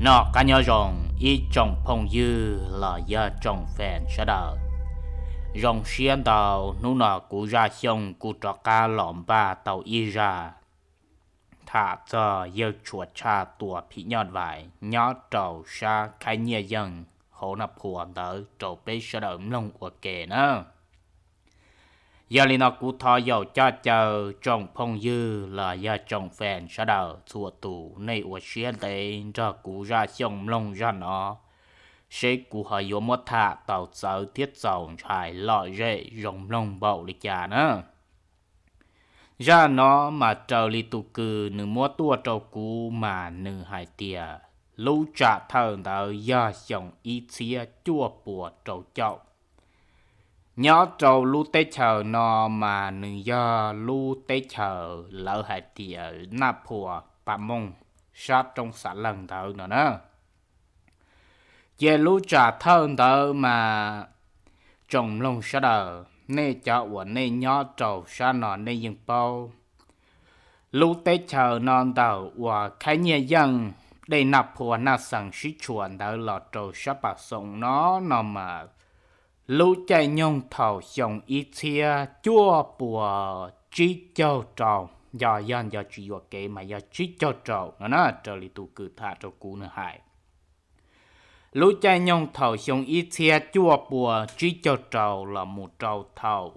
Noj qab nyob zoo ib tsoom phooj ywg los yog tsoom fans sawv daws. Zoo siab ntau, hnub no kuv Zaj Xyooj kuj rov qab los npaj tau ib zaj tham txog yawg Tshuas Tshaj tua phim nyuj vais nyob rau sab Khaib Nyiaj Yeej hauv Naj Phua ntawd rau peb sawv daws mloog ua ke na. Yog li no kuv thov yaum coj caw tsoom phooj ywg los yog tsoom fans sawv daws txhua tus nej ua siab ntev nrog kuv Zaj Xyooj mloog zaj no, seb kuv ho yuav muab tham tau txawv thiab txaus ntshai lom zem zoo mloog npaum li cas na. Zaj no mas raws li tus kws nws muab tuaj rau kuv mas nws hais tias lub tsam thawj ntawd yog xyoo ib txhiab cuaj puas rau caum. Nyob rau lub teb chaws no mas nws yog lub teb chaws lawv hais tias Naj Phua Paj Mooj sab roob Xav Leej ntawd no na. Ces lub tsam thawj ntawd mas tsoom mloog sawv daws, nej cov uas nej nyob rau sab no nej yeej paub, lub teb chaws no ntawm uas Khaib Nyiaj Yeej, dej Naj Phua Naj Xees sib tshuam ntawd los rau sab Pas Xoom no, no mas lub caij nyoog thaum xyoo ib txhiab cuaj puas tsib caug rau, yog yog nco tsis yuam kev mas yog tsib caug rau no na, raws li tus kws tham rau kuv nws hais. Lub caij nyoog thaum xyoo ib txhiab cuaj puas tsib caug rau los mus rau thaum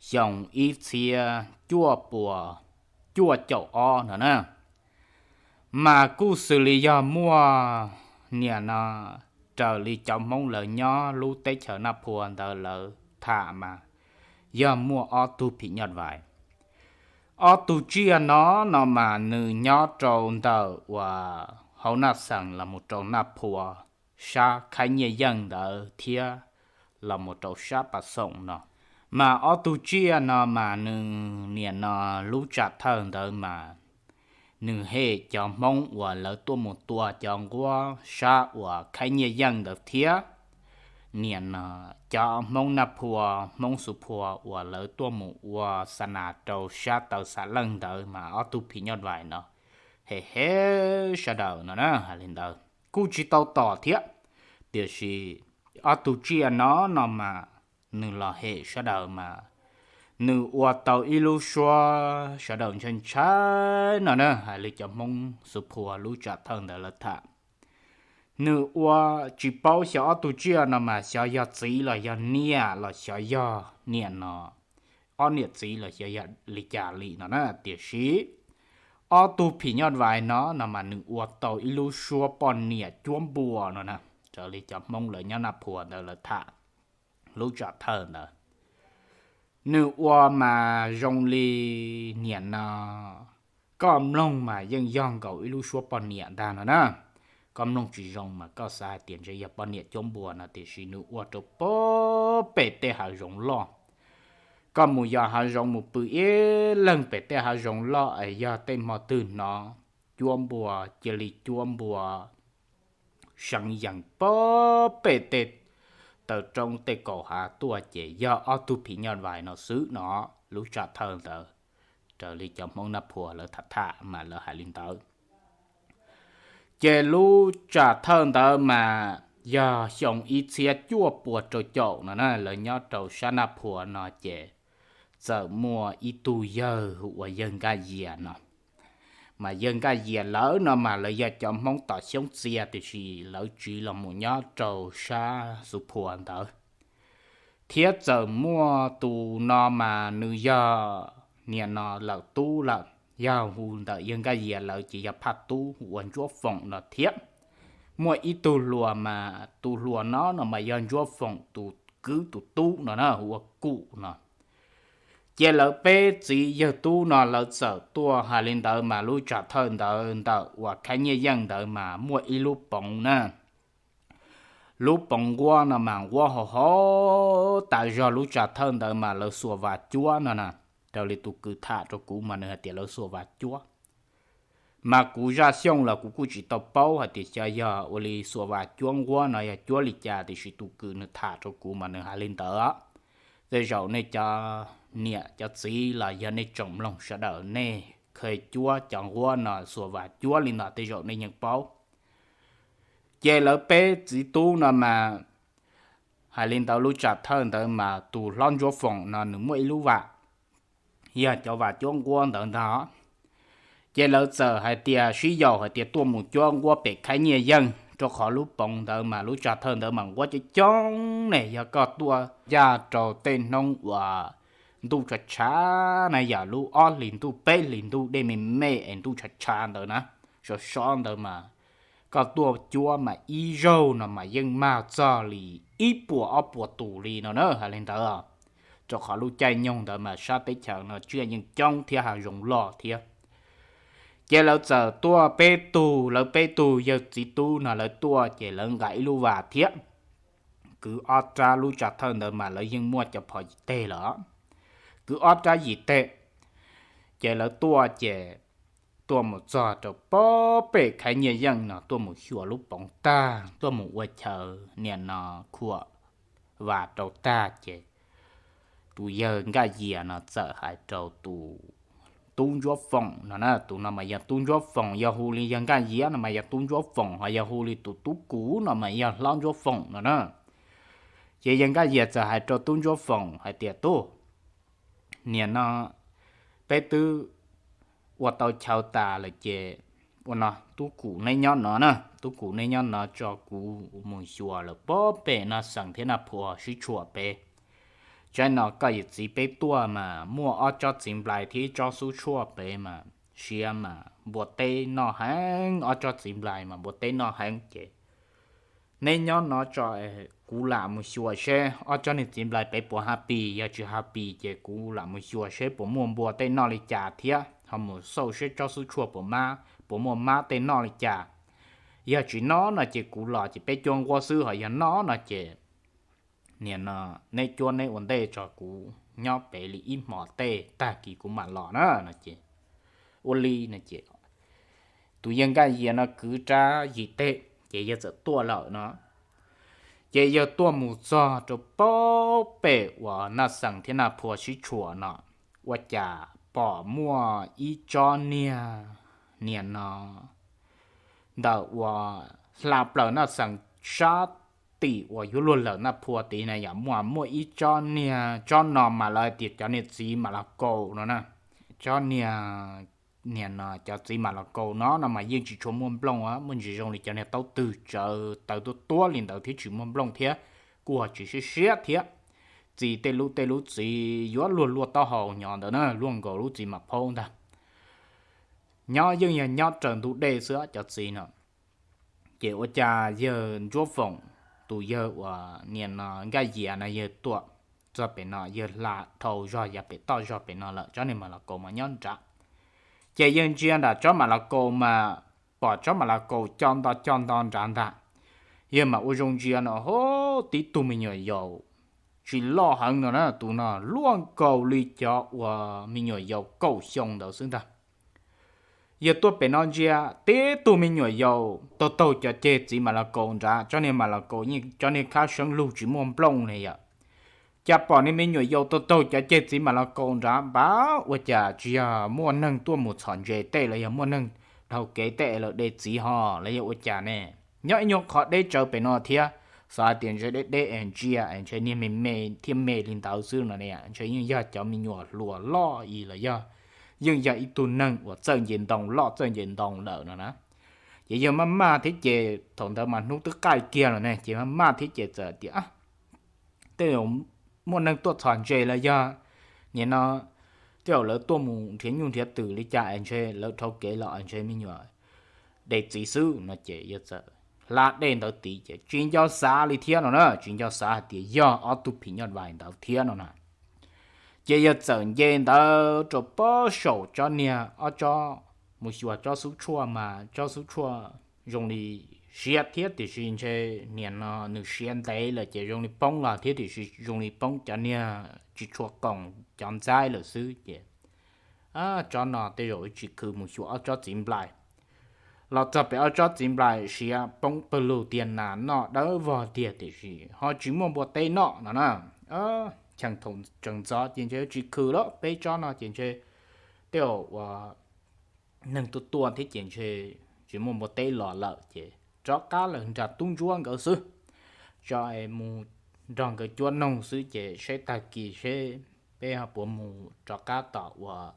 xyoo ib txhiab cuaj puas cuaj caum ob no na, mas kuj xws li yog muaj niam no, raws li cov Hmoob lawv nyob lub teb chaws Naj Phua ntawd lawv tham mas yog muaj ob tug phim nyuj vais. Ob tug tsiaj no, no mas nws nyob rau ntawm uas hauv Naj Xees los mus rau Naj Phua sab Khaib Nyiaj Yeej ntawd thiab los mus rau sab Pas Xoom no. Mas ob tug tsiaj no mas nws niam no lub tsam thawj ntawd mas nws hem cov Hmoob uas lawv tuaj mus tua cov nquab sab uas Khaib Nyiaj Yeej ntawd thiab. Niam no cov Hmoob Naj Phua, Hmoob Xuv Phua uas lawv tuaj mus ua xa nas rau sab taw Xav Leej ntawd mas ob tug phim nyuj vais no hem hem sawv daws no na, hais li ntawd kuj tsis tau tom thiab. Tiam sis ob tug tsiaj no, no mas nws los hem sawv daws mas nws ua tau ib lub suab sawv daws ntshai ntshai no na, hais li cov Hmoob Xuv Phua lub tsam thawj ntawd lawv tham. Nws ua tsis paub xyov ob tug tsiaj no mas xyov yog txiv los yog niam los xyov yog niam no, ob niam txiv los xyov yog li cas li no na, tiam sis ob tug phim nyuj vais no, no mas nws ua tau ib lub suab poj niam cuab npua no na, raws li cov Hmoob lawv nyob Naj Phua ntawd lawv tham lub tsam thawj ntawd. Nws ua mas zoo li niam no, koj mloog mas yeej yog nkaus ib lub suab poj niam ntag no na. Koj mloog tsis zoo mas koj xav hais tias ntshe yog poj niam cuab npua no, tiam sis nws ua rau pem tej hav zoov loj. Koj mus yos hav zoov mus pw ib leeg pem tej hav zoov loj es yog tej hmo twg hnov cuab npua, cia li cuab npua seev yees pem tej taw roob tej kaum hav tuaj ces yog ob tug phim nyuj vais no xwb no, lub tsam thawj ntawd, raws li cov Hmoob Naj Phua lawv tham tham mas lawv hais li ntawd. Ces lub tsam thawj ntawd mas yog xyoo ib txhiab cuaj puas rau caum no na, lawv nyob rau sab Naj Phua no ces txawm muaj ib tug yawg hu ua yawg Nkaj Yias no. Mas yawg Nkaj Yias lawv no mas lawv yog cov Hmoob tom xyoob txias tiam sis lawv tsiv los mus nyob rau sab Xuv Phua ntawd. Thiab txawm muaj tus no mas nws yog niam no lawm tub lawm, yog hu ntawm yawg Nkaj Yias lawv ces yog phaj tub hu ua Ntsuab Foom no thiab. Muaj ib tug hluas mas tus hluas no no mas yog Ntsuab Foom tus kwv tus tub no na, hu ua Kum no. Ces lawv peb txiv yawg tub no lawv txawm tuaj hais li ntawd mas lub tsam thawj ntawd ntawm uas Khaib Nyiaj Yeej ntawd mas muaj ib lub poov na. Lub poov nquab no mas nquab hau hau tas zog, lub tsam thawj ntawd mas lawv xuas vas cuab no na. Raws li tus kws tham rau kuv mas nws hais tias lawv xuas vas cuab. Mas kuv Zaj Xyooj los kuv kuj tsis tau paub hais tias xyov yog ua li xuas vas cuab nquab no yog cuab li cas, tiam sis tus kws nws tham rau kuv mas nws hais li ntawd. Tej zaum nej cov niam cov txiv los yog nej tsoom mloog sawv daws nej kheev cuab cov nquab no xuas vas cuab li ntawd tej zaum nej yeej paub. Ces lawv peb txiv tub no mas, hais li ntawd lub tsam thawj ntawd mas tus hlob Ntsuab Foom no nws muaj ib lub vam, yog cov vam cuab nquab ntawd ntag. Ces lawv txawm hais tias sib yaum hais tias tuaj mus cuab nquab pem Khaib Nyiaj Yeej, rau qhov lub poov ntawd mas lub tsam thawj ntawd mas nquab coob coob ne, yog koj tuaj ncaj rau tej hnub uas ntuj tshav tshav na, yam lub ob hlis ntuj peb hlis ntuj dej me me es ntuj tshav tshav ntawd na, sov sov ntawd mas koj tuaj cuab mas ib zaug no mas yeej mag txog li ib puas ob puas tus li no na, hais li ntawd. Rau qhov lub caij nyoog ntawd mas sab teb chaws no tsiaj yeej coob thiab hav zoov loj thiab. Ces lawv txawm tuaj peb tug, lawv peb tug yawg txiv tub no lawv tuaj ces lawv nqa ib lub vas thiab kwv ob rab, lub tsam thawj ntawd mas lawv yeej muaj cov phom yim teg lawm, kwv ob rab yim teg. Ces lawv tuaj ces tuaj mus txog rau pem Khaib Nyiaj Yeej no tuaj mus xyuas lub poov tag, tuaj mus ua chaw niam no khuam vas rau tag ces tus yawg Nkaj Yias no txawm hais rau tus tub Ntsuab Foom no na, tus no mas yog tub Ntsuab Foom, yog hu li yawg Nkaj Yias no mas yog tub Ntsuab Foom, ho yog hu li tus tub kuv no mas yog hlob Ntsuab Foom no na. Ces yawg Nkaj Yias txawm hais rau tub Ntsuab Foom hais tias, tub, niam no peb twb ua tau chaw tas lawm ces ua no, tub kuv neb nyob no na, tub kuv neb nyob no tso kuv mus xyuas lawm pem Naj Xeem thiab Naj Phua sib tshuam pem. Tsaib no koj yawm txiv peb tuaj mas muaj ob tsob txiv nplais thiab ib tsob xub tshuaj pem mas siav mas npua teb noj heev, ob tsob txiv nplais mas npua teb noj heev ces neb nyob no tso, kuv lam mus xyuas seb ob tsob niag txiv nplais pem puas happy, yog tsis happy ces kuv lam mus xyuas seb puas muaj npua tej noj li cas thiab ho mus xauj seb tsob xub tshuaj puas mab, puas muaj mab tej noj li cas. Yog tsis noj no ces kuv los ces peb cuab nquab xwb, ho yog noj no ces niam no neb cuab neb ua ntej tso kuv nyob pem li ib hmos tej, tag kis kuv mam los na no ces, ua li no ces tus yawg Nkaj Yias no kwv rab yim teg ces yawg txawm tuaj lawm no. Ces yawg tuaj mus txog rau pem uas Naj Xeem thiab Naj Phua sib tshuam no, ua cas pom muaj ib tsob niag, niam no ntawm uas hla plaws Naj Xeem sab tim uas yuav luag lawm Naj Phua tid na yom, muaj, muaj ib tsob niag, tsob no mas lawv hais tias cov niag txiv mas los kaus no na. Tsob niag, niag no cov txiv mas los kaus no no mas yeej tsis tshua muaj nplooj, muaj ntsis zoo li cov niag taub twg tsawv taws tuab tuab li ntawd thiab tsis muaj nplooj thiab, kuj ho tsis siab siab thiab. Txiv tej lub, tej lub txiv yuav luag luaj taub hau nyob ntawd na, luaj nkaus lub txiv mas phaub ntag. Nyob yeej yog nyob raws ntug dej xwb cov txiv no. Ces ua cas yawg Ntsuab Foom, tus yawg uas niam no Nkaj Yias no yawg tuaj txog pem no, yawg hla dhau zog yav pem toj zog pem no lawm, tsob niag mas los kaus mas nyob nrad. Ces yawg ntsia nram tsob mas los kaus mas pom tsob mas los kaus co nto co nto nrad ntag. Yawg mam ua zoo ntsia no ho tib tug me nyuam yaus tsis loj heev no na, tus no luaj nkaus li cov uas me nyuam yaus kaum xyoo ntawd xwb ntag. Yawg tuaj pem no ntsia tib tug me nyuam yaus taug taug cov ceg txiv mas los kaus nrad, tsob niag mas los kaus yeej cov niag khab seeb lug tsis muaj nplooj ne yom. Cas pom niag me nyuam yaus taug taug cov ceg txiv mas los kaus nrad, npab ua cas tsis yog muaj neeg tuaj mus txhom ntses tej los yog muaj neeg dhau kev tej lawm de txiv ho los yog ua cas ne? Nyob ib nyuag qhov deb tsawv pem no thiab, xav hais tias ntshe deb deb es ntsia es ntshe niag me me thiaj me li ntawd xwb no ne, ntshe yeej yog cov me nyuam hluas loj ib los yog yeej yog ib tug neeg uas txawj nce ntoo loj txawj nce ntoo lawm no na. Ces yawg maj maj thiab ces thaum ntawd mas hnub twb qaij kiag lawm ne, ces maj maj thiab ces txawm tias tej zaum muaj neeg tuaj txhom ntses los yog nim no tej zaum lawv tuaj mus nrhiav nyuj nrhiav twm li cas es ntshe lawv dhau kev los es ntshe me nyuam de txiv xwb no ces yawg txawm hla dej ntawd tid ces tsis nco xav li thiab no na, tsis nco xav hais tias yog ob tug phim nyuj vais ntawd thiab no na. Ces yawg txawm nce ntawd rau pob saum tsob niag ob tsob, mus xyuas tsob xub tshuaj mas tsob xub tshuaj zoo li siav thiab tiam sis ntshe nim no nws siav ntev lawm ces zoo li poob los thiab tiam sis zoo li poob cov niag tsis tshua qoom cov ntxaib lawm xwb ces tsob no tej zaum tsis khw mus xyuas ob tsob txiv nplais. Los txog pem ob tsob txiv nplais siav poob pawg lug tiag nas noj dawb vog tiag tiam sis ho tsis muaj npua teb noj no na. Cheem thaum tseem ntxov ces ntshe tsis khw lawm, peb tsob no ces ntshe tej zaum uas neeg tuaj tuaj thiab ces ntshe tsis muaj npua teb los lawm ces rov qab lawm nram tub ntsuab nkawd xwb. Tso es mus nrog nkawd cuab noog xwb ces saib tag kis seb peb ho puas mus rov qab tom uas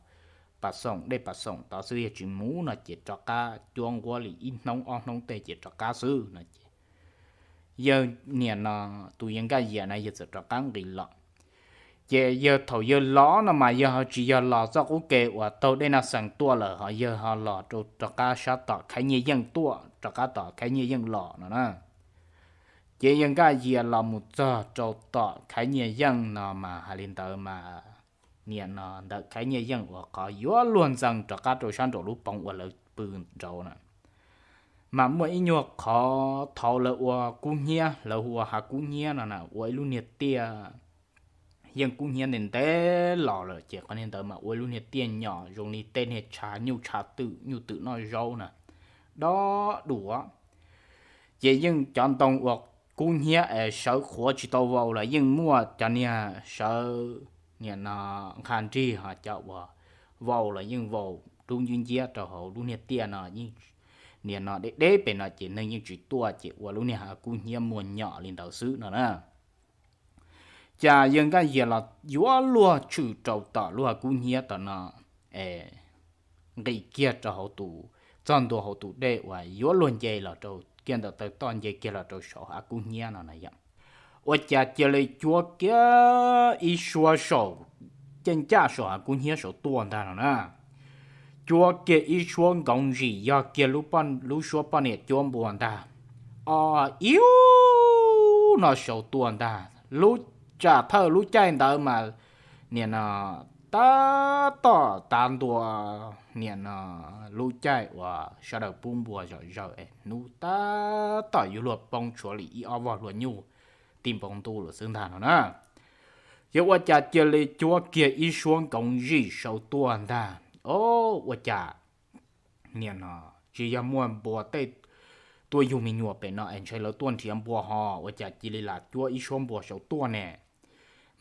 Pas Xoom, dej Pas Xoom tod xwb, yog tsis mus no ces rov qab cuab nquab li ib hnub ob hnub tej ces rov qab xwb no ces yawg niam no, tus yawg Nkaj Yias na yawg txawm rov qab nqis los. Ces yawg thaum yawg los no mas yawg ho tsis yog los txoj qub ke uas taug dej Naj Xees tuaj lawm, ho yawg ho los rau rov qab sab tom Khaiv Nyiaj Yeej tuaj, rov qab tom Khaiv Nyiaj Yeej los no na. Ces yawg Nkaj Yias los mus txog rau tom Khaiv Nyiaj Yeej no mas hais li ntawd mas niam no ntawm Khaiv Nyiaj Yeej uas qhov yuav luag ntxees rov qab rau sab nraum lub poov uas lawv pw nraud na, mas muaj ib nyuag qhov thaud lawv ua kub hnyiab, lawv hu ua hav kub hnyiab no na, ua ib lub niag tiaj yeej kub hnyiab ntev ntev los lawm ces qhov niag ntawd mas ua ib lub niag tiaj nyom zoo li tej niag tshav nyuj tshav twm nyuj twm noj zaub na, dob duav. Ces yeej cov ntoo uas kub hnyiab es sawv qhuav tsis tau vau los yeej muaj cov niag sawv niam no nqha nrig, ho cov uas vau los yeej vau dub nciab nciab rau hauv lub niag tiaj no, yeej niam no deb deb pem no ces neeg yeej tsis tuaj ces ua lub niag hav kub hnyiab muag nyom li ntawd xwb no na. Cas yawg Nkaj Yias los yuav luag tshwm rau tom lub hav kub hnyiab tom no es nqis kiag rau hauv tus, txog ntua hauv tus dej uas yuav luag nce los rau kiag ntawm taw toj nce kiag los rau saum hav kub hnyiab no na yom. Ua cas cia li cuab kiag ib suab saum, ceeb ncaj saum hav kub hnyiab saum tuaj ntag no na. Cuab kiag ib suab nkoov zim yog kiag lub suab poj niam cuab npua ntag. O, iu no saum tuaj ntag. Lub tsam thawj lub caij ntawd mas niam no tab tom tav ntua, niam no lub caij uas sawv daws pub npua zom zaws es hnub tab tom yuav luag poob tshuav li ib ob voj hlua nyuj ti npoo ntuj lawm xwb ntag no na. Yog ua cas cia li cuab kiag ib suab nkoov zim saum tuaj ntag. O, ua cas niam no tsis yog muaj npua tej tuaj yug me nyuam pem no es ntshe lawv tuaj nrhiav npua ho ua cas cia li lam cuab ib suab npua saum tuaj ne.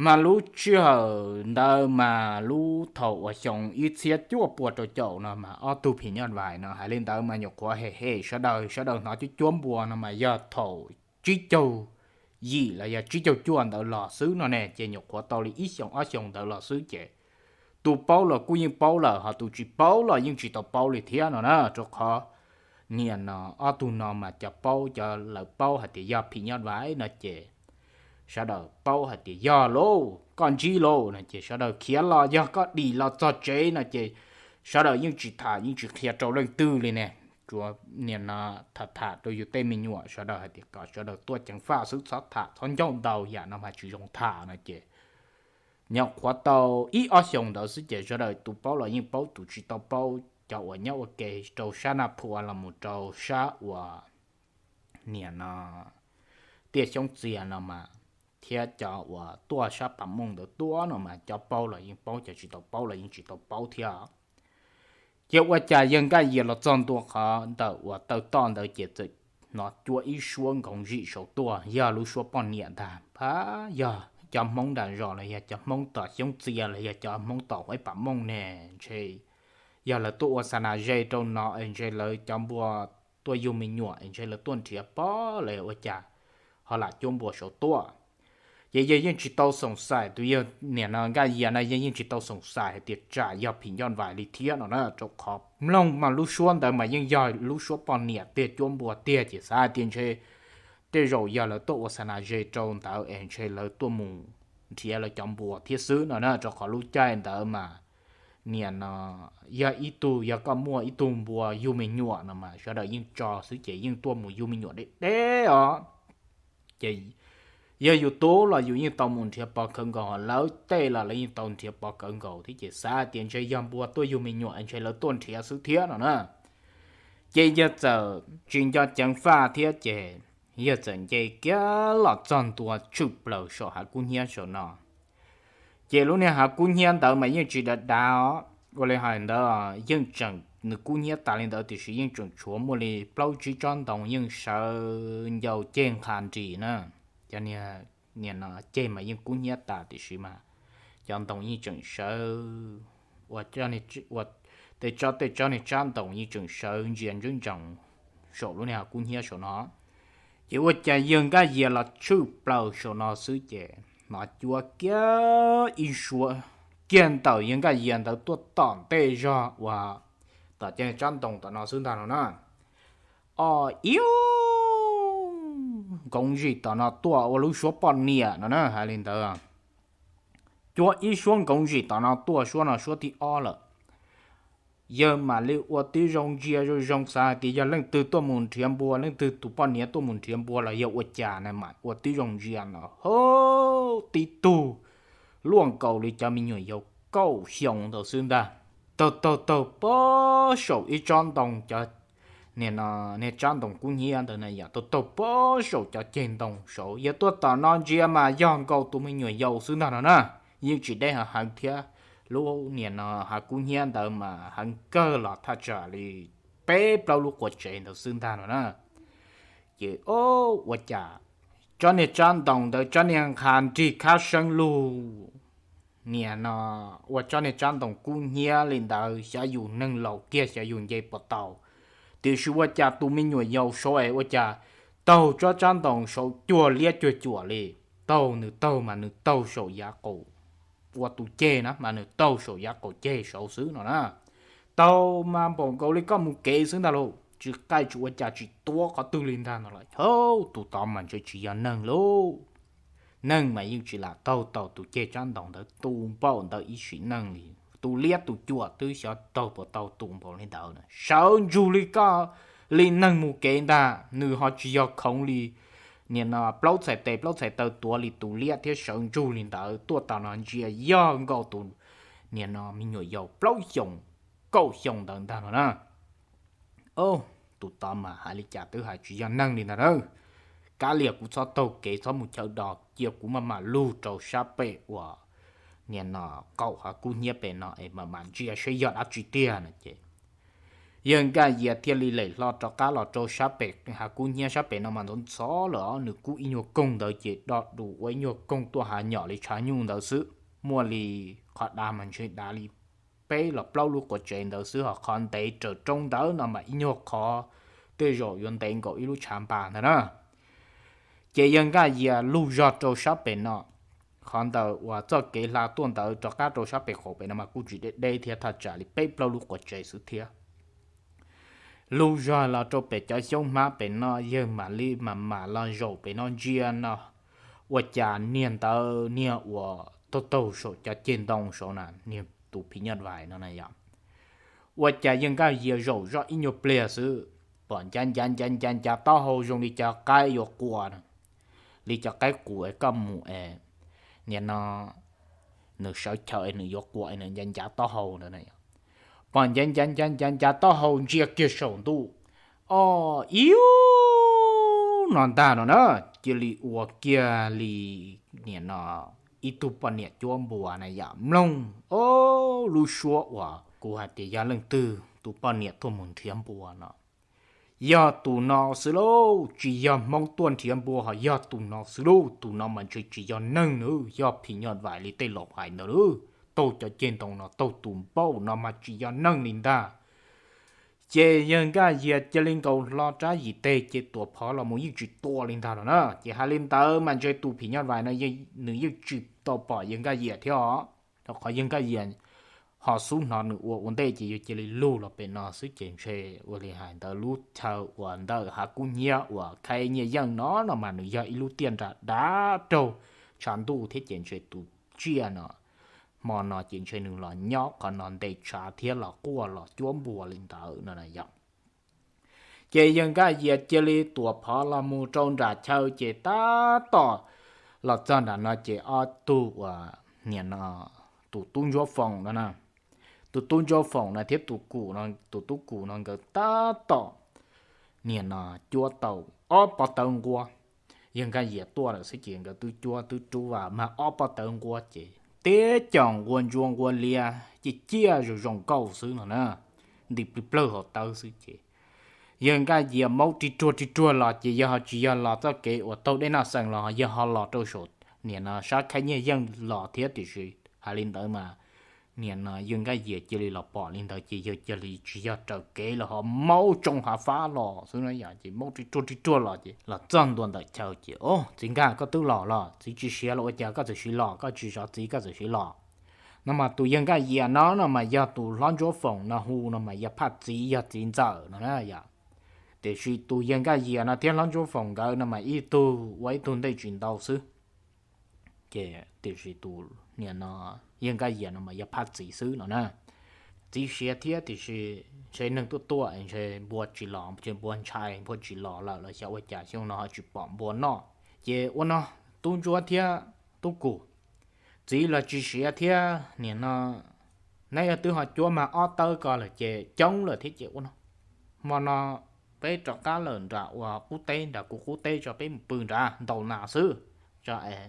Mas lub sij hawm ntawd mas lub thaum uas xyoo ib txhiab cuaj pua rau caum no mas ob tug phim nyuj vais no hais li ntawd mas nyuam qhuav hem hem sawv daws, sawv daws hnov cuab cuab npua no mas yog thaum tsib caug yim los yog tsib caug cuaj ntawd los xwb no ne, ces nyuam qhuav tau li ib xyoos ob xyoos ntawd los xwb ces tus paub los kuj yeej paub lawm, ho tus tsis paub los yeej tsis tau paub li thiab no na, rau qhov niam no ob tug no mas cov paub, cov lawv paub hais tias yog phim nyuj vais no ces sawv daws paub hais tias yog lauj, koj ntsib lauj no ces sawv daws khiav los, yog koj dim los txog tsev no ces sawv daws yeej tsis tham yeej tsis qhia rau leej twg li ne. Tsuas niam no tham tham rau yus tej me nyuam sawv daws hais tias kom sawv daws tuaj ceev faj xwb, txhob tham txhob ncauj ntau yam no mas tsis zoo tham no ces nyuam qhuav tau ib ob xyoos ntawd xwb ces sawv daws tus paub los yeej paub, tus tsis tau paub, cov uas nyob ua ke rau sab Naj Phua los mus rau sab uas niam no tiaj xyoob txias no mas, thiab cov uas tuaj sab Pas Mooj ntawd tuaj no mas cov paub los yeej paub, cov tsis tau paub los yeej tsis tau paub thiab. Ces ua cas yawg Nkaj Yias los txog ntua qhov ntawm uas taw toj ntawd ces txawm hnov cuab ib suab nkoov zim saum tuaj, yog lub suab poj niam ntag. Phab yog cov Hmoob nram zos los yog cov Hmoob tom xyoob txias los yog cov Hmoob tom huab Pas Mooj ne, ntshe yog lawv tuaj ua xa nas ze rau no es ntshe lawv cov npua tuaj yug me nyuam es ntshe lawv tuaj nrhiav pob los ua cas ho lam cuab npua saum tuaj. Ces yawg yeej tsis tau xoom xaim, tus yawg niam no Nkaj Yias no yawg yeej tsis tau xoom xaim hais tias tsam yog phim nyuj vais li thiab no na, rau qhov mloog mas lub suab ntawd mas yeej yog lub suab poj niam tiag cuab npua tiag, ces xav hais tias ntshe tej zaum yog lawv tuaj ua xa nas ze rau ntawd es ntshe lawv tuaj mus nrhiav lawv cov npua thiab xwb no na, rau qhov lub caij ntawd mas niam no yog ib tug, yog koj muaj ib tug npua yug me nyuam no mas sawv daws yeej tso xwb ces yeej tuaj mus yug me nyuam deb deb os. Ces yog yus tub los yus yeej tau mus nrhiav pov khawv nkaus, lawv tej los lawv yeej tau nrhiav pov khawv nkaus thiab, ces xav hais tias ntshe yog npua tuaj yug me nyuam ntshe lawv tuaj nrhiav xwb thiab no na. Ces yawg txawm tsis nco ceev faj thiab ces yawg txawm nce kiag los txog ntua tshwm plaws saum hav kub hnyiab saum no. Ces lub niag hav kub hnyiab ntawd mas yeej tsis dav dav os, ua li hais ntawd yeej tseem, nws kub hnyiab tas li ntawd tiam sis yeej tseem tshuav muaj li plaub tsib tsob ntoo yeej sawv ncau ceg nqha nris na. Cov niag no ceg mas yeej kub hnyiab tas tiam sis mas cov ntoo yeej tseem sawv, ua tej tsob tej tsob niag tsab ntoo yeej tseem sawv ntsia ntsoov ntsoov saum lub niag hav kub hnyiab saum no. Ces ua cas yawg Nkaj Yias los tshwj plaws saum no xwb ces hnov cuab kiag ib suab kiag ntawm yawg Nkaj Yias ntawd tuaj tom ntej zog uas tom cov tsab ntoo tom no xwb ntag no na. O, iu, nkoov zim tom no tuaj ua lub suab poj niam no na, hais li ntawd. Cuab ib suab nkoov zim tom no tuaj, suab no suab thib ob lawm. Yawg mam li ua tib zoo ntsia zoo zoo xav hais tias yog leej twg tuaj mus nrhiav npua, leej twg tus poj niam tuaj mus nrhiav npua los yog ua cas na, mam ua tib zoo ntsia no, hov, tib tug luaj nkaus li cov me nyuam yaus kaum xyoo ntawd xwb ntag. Taug taug taug pog saum ib tsob ntoo, cov niag tsab ntoo kub hnyiab ntawd na yom, taug taug pog saum cov ceg ntoo saud. Yawg tuaj tom no ntsia mas yog nkaus tus me nyuam yaus xwb ntag no na. Yeej tsis deb heev thiab, lub niag no hav kub hnyiab ntawd mas heev kawg los thaj tsam li peb plaub lub quav tsev ntawd xwb ntag no na. Ces o, ua cas tsob niag tsab ntoo ntawd tsob niag nqha nrig khab seeb lug, niag no ua tsob niag tsab ntoo kub hnyiab li ntawd, xyov yus neeg laus kiag xyov yus nce puas tau. Tiam sis ua cas tus me nyuam yaus saud es ua cas taug tsob tsab ntoo saud cuag liab cuag cuam li, taug nws taug mas nws taug saum yav qaum, ua tus ceg na mas nws taug saum yav qaum ceg saud xwb no na. Taug mas npaum nkaus li koj mus kev xwb ntag lauj, tsis qaij tsis ua cas tsis tuab qhov twg li ntag no los, hov, tus tod mas ntshe tsis yog neeg lauj. Neeg mas yeej tsis lam taug tau tus ceg tsab ntoo ntawd tu npaum ntawd ib sim neej li. Tus liab tus cuam twb xyov taug puas tau tu npaum li ntawd na, sawv ntsug li koj, li neeg mus kev ntag, nws ho tsis yog khoov li niag no plaub txhais tes plaub txhais taw tuav li tus liab thiab sawv ntsug li ntawd tuaj tom no ntsia yog nkaus tus niag no me nyuam yaus plaub xyoos kaum xyoo ntawd ntag no na. O, tus tod mas hais li cas twb hais tsis yog neeg li ntag na. Kav liam kuv txhob taug kev txhob mus chaw do, cia kuv maj mam lug rau sab pem uas niag no qaum hav kub hnyiab pem no es mam mam ntsia seb yog dab tsi tiag no ces yawg Nkaj Yias thiaj li lem hlo rov qab los rau sab pem hav kub hnyiab sab pem no mas ntxhov ntxhov lawm os, nws kub ib nyuag koog ntawd ces do dus ua ib nyuag koog tuaj hav nyom li tshav nyuj ntawd xwb. Muaj li qhov dav mas ntshe dav li peb los plaub lub quav tsev ntawd xwb, ho qhov ntev raws roob ntawd no mas ib nyuag qhov tej zaum yuav ntev nkaus ib lub tshav npas ntag na. Ces yawg Nkaj Yias lug zog rau sab pem no, qhov ntawd uas txoj kev hla tuaj ntawd rov qab rau sab pem qaum pem no mas kuj tsis deb deb thiab, thaj tsam li peb plaub lub quav tsev xwb thiab. Lug zog los rau pem cov xyoob hmab pem no, yawg mam li mam mam los zaum pem no ntsia no, ua cas niag ntawd niag uas taug taug saum cov ceg ntoo saud na, niag tus phim nyuj vais no na yom, ua cas yawg Nkaj Yias zaum zoj ib nyuag pliag xwb, pom ncav ncav ncav ncav ncav taub hau zoo li cov qaib yuav qua, li cov qaib qus es koj mus es niag no nws sawv chaw es nws yuav qua es nws ncav ncav taub hau ntawd na. Pom ncav ncav ncav ncav ncav taub hau ntsia kiag saum ntuj, o, iu, no ntag no na, cia li ua kiag li niag no ib tug poj niam cuab npua na yom, mloog, o, lub suab uas kuv hais tias yog leej twg tus poj niam tuaj mus nrhiav npua no. Yog tus no xwb lauj, tsis yog Hmoob tuaj nrhiav npua ho yog tus no xwb lauj, tus no mas ntshe tsis yog neeg na, yog phim nyuj vais li tej laus hais ntawd lauj, taug cov ceg ntoo no taug tus npaum no mas tsis yog neeg li ntag. Ces yawg Nkaj Yias cia li nkaus hlo rab yim teg ces tuam phov los mus yeej tsis tua li ntag no na. Ces hais li ntawd mas ntshe tus phim nyuj vais no nws yeej tsis tau pom yawg Nkaj Yias thiab os, rau qhov yawg Nkaj Yias ho xub hnov nws ua ua ntej ces yuav cia li lug los pem no xwb ces ntshe ua li hais ntawd lub chaw uas ntawm hav kub hnyiab uas Khaib Nyiaj Yeej no no mas nws yog ib lub tiaj nram dav raug tshav ntuj thiab ces ntshe tus tsiaj no hmo no ces ntshe nws los nyob qhov no ntes tshav thiab los quaj los cuab npua li ntawd no na yom. Ces yawg Nkaj Yias cia li tuam phov los mus rau nram chaw ces tab tom los txog nram no ces ob tug uas niag no tus tub Ntsuab Foom no na, tus tub Ntsuab Foom no thiab tus kum no, tus tub kum no nkawd tab tom niag no cuab tau ob pob tawb nquab. Yawg Nkaj Yias tuaj lawm xwb ces nkawd twb cuab twb rub vas mag ob pob tawb nquab ces tib co nquab ntsuab nquab liab ciaj ciaj zoo zoo nkauj xwb no na, nti plig plawg hauv tawb xwb ces yawg Nkaj Yias maub rig ruag rig ruag los ces yawg ho tsis yog los txoj kev uas taug dej noj xees los, yawg ho los rau saum niag no sab Khaib Nyiaj Yeej los thiab tiam sis hais li ntawd mas Niam no yawg Nkaj Yias cia li los pom li ntawd ces yawg cia li tsis yog raws kev los ho maub tsoo hav fab los xwb no yom, ces maub ri ruag ri ruag los ces los txog ntua ntawm chaw ces, O, txiv Nkaj, koj twb los los? Txiv tsis siav los ua cas koj txawm siv los? Koj tsis zov txiv koj txawm siv los? No mas tus yawg Nkaj Yias no no mas yog tus hlob Ntsuab Foom no hu no mas yog phaj txiv, yog txiv ntxawm no na yom. Tiam sis tus yawg Nkaj Yias no thiab hlob Ntsuab Foom nkawd no mas ib tug ua ib tug ntej tsis ntau xwb. Ces tiam sis tus niam no yawg Nkaj Yias no mas yog phaj txiv xwb no na. Txiv siav thiab tiam sis ntshe neeg tuaj tuaj ntshe npua tsis los, npua ntshai npua tsis los lawm los xyov ua cas xyoo no ho tsis pom npua noj. Ces ua no, tub Ntsuab thiab tub Kum, txiv los tsis siav thiab niam no, neb yog twb ho cuab mag ob tawb ko lawm ces coob lawm thiab ces ua no, hmo no peb rov qab lawm nram uas qub teb, nram kuv qub teb tso, peb mus pw nrad ntaus nas xwb tso es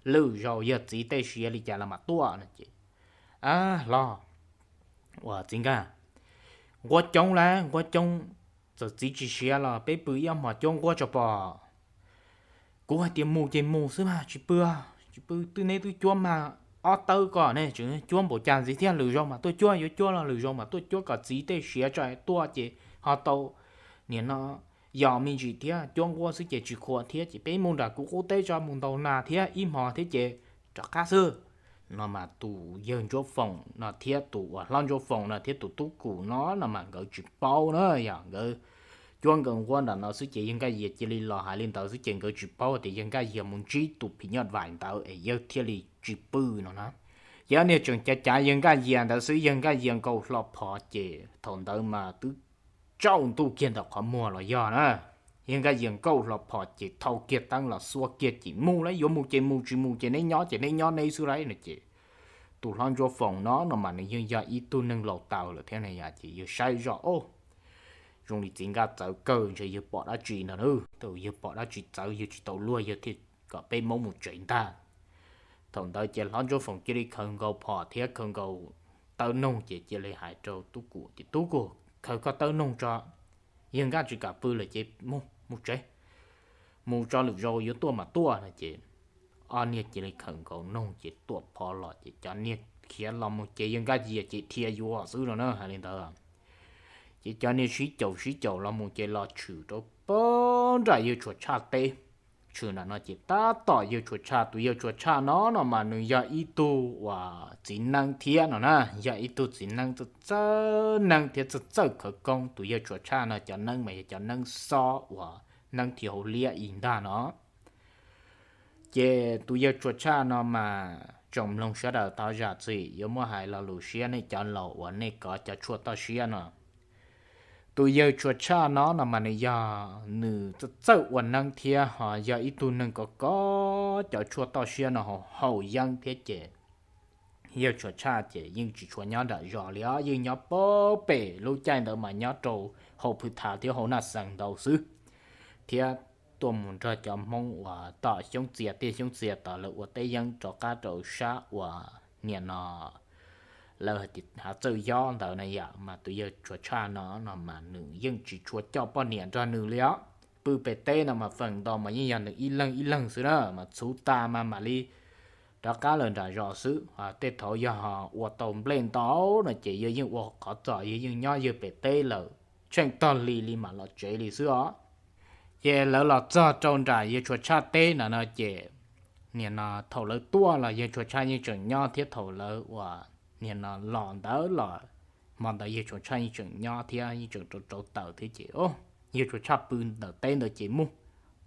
lwm zaus yog txiv tej siav li cas los mam tuaj no ces, A, hlob, uas txiv Nkaj, nquab coob lawm, nquab coob, txawm txiv tsis siav los peb pw ib ob hmos cuab nquab tso pom. Kuv hais tias mus ces mus xwb mas tsis pw, tsis pw twb neb twb cuab mag ob tawb ko ne, tseem cuab npaum cas ntxiv thiab, lwm zaus mam tuaj cuab, yuav cuab los lwm zaus mam tuaj cuab kom txiv tej siav tso tuaj ces ho tau niam no yos me ntsis thiab, cuab nquab xwb ces tsis khuam thiab ces peb mus nram kuv qub teb tso, mus ntaus nas thiab ib hmos thiab ces rov qab xwb. No mas tus yawg Ntsuab Foom no thiab tus uas hlob Ntsuab Foom no thiab tus tub Kum no no mas nkawd tsis paub na yom, nkawd cuab nkawd nquab nram no xwb ces yawg Nkaj Yias cia li los hais li ntawd xwb ces nkawd tsis paub tias yawg Nkaj Yias mus ntsib tus phim nyuj vais ntawd es yawg thiaj li tsis pw no na. Ces ob niag tseem cav cav yawg Nkaj Yias ntawd xwb, yawg Nkaj Yias nkaus hlo phom ces thaum ntawd mas twb tsaus ntuj kiag ntawm qhov muag los yog na. Yawg Nkaj Yias nkaus hlo phom ces thau kiag teeb los xuas kiag ces mus lauj, yuav mus ces mus, tsis mus ces neb nyob ces neb nyob neb xwb lauj no ces tus hlob Ntsuab Foom no no mas nws yeej yog ib tug neeg laus taws lawm thiab na yom, ces yawg saib zoj, O, zoo li txiv Nkaj txawv kawg, ntshe yawg pom dab tsi no na. Thaum yawg pom dab tsi txawv yawg tsis tau luag yawg thiaj kom peb maub mus tsev ntag. Thaum ntawd ces hlob Ntsuab Foom cia li khaws nkaus phom thiab khaws nkaus tawb noog ces cia li hais rau tub Kum tias, Tub Kum, khaws koj tawb noog tso, yawg Nkaj tsis kam pw lawm ces mus, mus tsev, mus tso lwm zaus yuav tuaj mas tuaj no ces ob niag cia li khaws nkaus noog ces tuam phov los ces cov niag khiav los mus ces yawg Nkaj Yias ces dhia yuav xwb no na, hais li ntawd. Ces cov niag sib caum sib caum los mus ces los tshwm rau pem nram yawg Tshuas Tshaj teb. Tshwm nram no ces tab tom yawg Tshuas Tshaj, tus yawg Tshuas Tshaj no no mas nws yog ib tug uas txiv neeb thiab no na, yog ib tug txiv neeb txawj txawj neeb thiab txawj txawj khawv koob. Tus yawg Tshuas Tshaj no cov neeb mas yog cov neeb xob uas neeb thim hauv liab ib ntag no. Ces tus yawg Tshuas Tshaj no mas tsoom mloog sawv daws thov zam txim, yuav muab hais lo lus siab nej cov laus uas nej kov cov tshuaj toj siab no. Tus yawg Tshuas Tshaj no no mas nws yog, nws txawj txawj ua neeb thiab ho yog ib tug neeg kov kov cov tshuaj toj siab no haum yeeb thiab ces yawg Tshuas Tshaj ces yeej tsis tshua nyob nram zos li os, yeej nyob pem pem, lub caij ntawd mas nyob rau hauv Phwj Thav thiab hauv Naj Xees ntau xwb, thiab tuaj mus nrog cov Hmoob uas tom Xyoob Txias, tiaj Xyoob Txias tom lawv ua teb yeeb rov qab rau sab uas niam no lawv hais tias hav txawj yob ntawd na yom, mas tus yawg Tshuas Tshaj no no mas nws yeej tsis tshua coj poj niam nrog nws li os. Pw pem teb no mas feem ntau mas yeej yog nws ib leeg ib leeg xwb na, mas txhuv tas mas mam li rov qab lawm nram zos xwb. Tej thaum yog ua tau nplej ntau no ces yawg yeej ua qhov txos, yawg yeej nyob yawg pem teb lawm, tsheej tog li li mam los tsev li xwb os. Ces lawv los txog rau nram yawg Tshuas Tshaj teb no no ces niam no thaum lawv tuaj los yawg Tshuas Tshaj yeej tseem nyob thiab, thaum lawv uas niam no los ntawd los hmo ntawd yawg Tshuas Tshaj yeej tseem nyob thiab yeej tseem rauv rauv taws thiab ces yawg Tshuas Tshaj pw ntawm teb ntawd ces mus,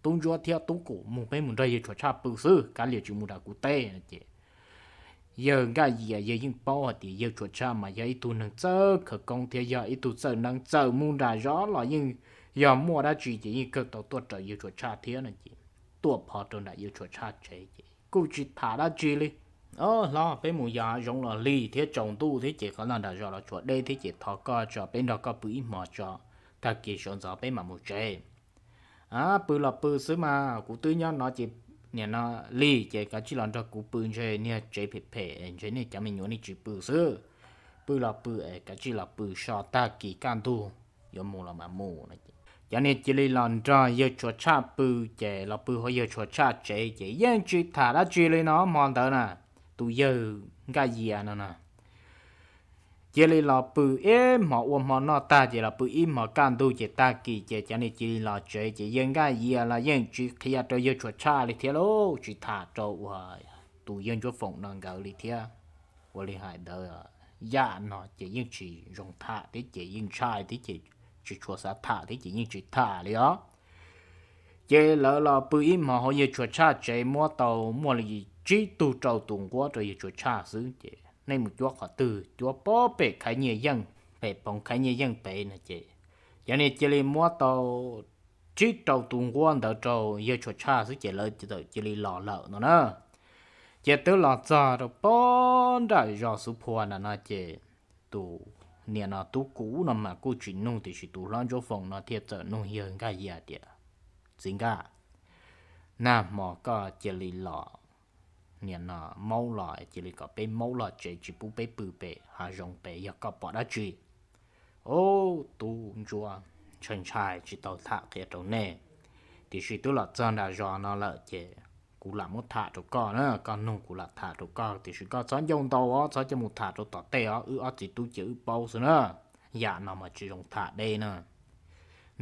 Tub Ntsuab thiab Tub Kum, mus peb mus nrog yawg Tshuas Tshaj pw xwb, kav liam tsis mus nram kuv teb no ces yawg Nkaj Yias yawg yeej paub hais tias yawg Tshuas Tshaj mas yog ib tug neeg txawj khawv koob thiab yog ib tug txawj neeb, txawm mus nram zos los yeej yog muaj dab tsi ces yeej kawg tau tuaj raws yawg Tshuas Tshaj thiab no ces tuaj phov rau nram yawg Tshuas Tshaj tsev ces kuj tsis tham dab tsi li. O, hlob, peb mus yos zoov los lig thiab tsaus ntuj thiab ces qhov no nram zos los tsuas deb thiab ces thov koj tso peb nrog koj pw ib hmos tso, tag kis sawv ntxov peb mam mus tsev. A, pw los pw xwb mas, kuv twb nyob no ces niam no lig ces kav tsij los nrog kuv pw, ntshe niag tsev phem phem ntshe niag cov me nyuam nej tsis pw xwb. Pw los pw es kav tsij los pw so, tag kis kaj ntug yuav mus los mas mus. Cov niag cia li los nrog yawg Tshuas Tshaj pw ces los pw hauv yawg Tshuas Tshaj tsev ces yeej tsis tham dab tsi li no hmo ntawd na. Tus yawg Nkaj Yias no na, Cia li los pw ib hmo, ua hmo noj tag ces los pw ib hmo kaj ntug ces tag kis ces cov niag cia li los tsev ces yawg Nkaj Yias los yeej tsis qhia rau yawg Tshuas Tshaj li thiab lauj, tsis tham rau uas tus yawg Ntsuab Foom no nkawd li thiab. Ua li hais ntawd, yam no ces yeej tsis zoo tham thiab ces yeej ntshai thiab ces tsis tshua xav tham thiab ces yeej tsis tham li os. Ces lawv los pw ib hmo hauv yawg Tshuas Tshaj tsev muab tau muaj li tsib tug rau tus nquab rau yawg Tshuas Tshaj xwb ces nej mus cuab qhov twg, cuab pob pem Khaib Nyiaj Yeej, pem poov Khaib Nyiaj Yeej pem no ces cov niag cia li muab tau tsib rau tus nquab ntawd rau yawg Tshuas Tshaj xwb ces lawv txawm cia li los lawm no na. Ces twb los txog rau pob nram zos Xuv Phua na no ces tus niam no tub kuv no mas kuj tsis nug tiam sis tus hlob Ntsuab Foom no thiaj txawm nug yawg Nkaj Yias tias, Txiv Nkaj, nag hmo koj cia li los, niam no maub los cia li kom peb maub los tsev tsis pub peb pw pem hav zoov pem yog koj pom dab tsi? Ub, tub Ntsuab, ntshai ntshai tsis tau tham qhia rau nej, tiam sis twb los txog nram zos no lawm ces kuv lam muab tham rau koj na, koj nug kuv lam tham rau koj tiam sis koj txhob ncauj ntau os, txhob coj mus tham rau tom tej os, wb ob txiv tub cia wb paub xwb na. Yam no mas tsis zoo tham deb na.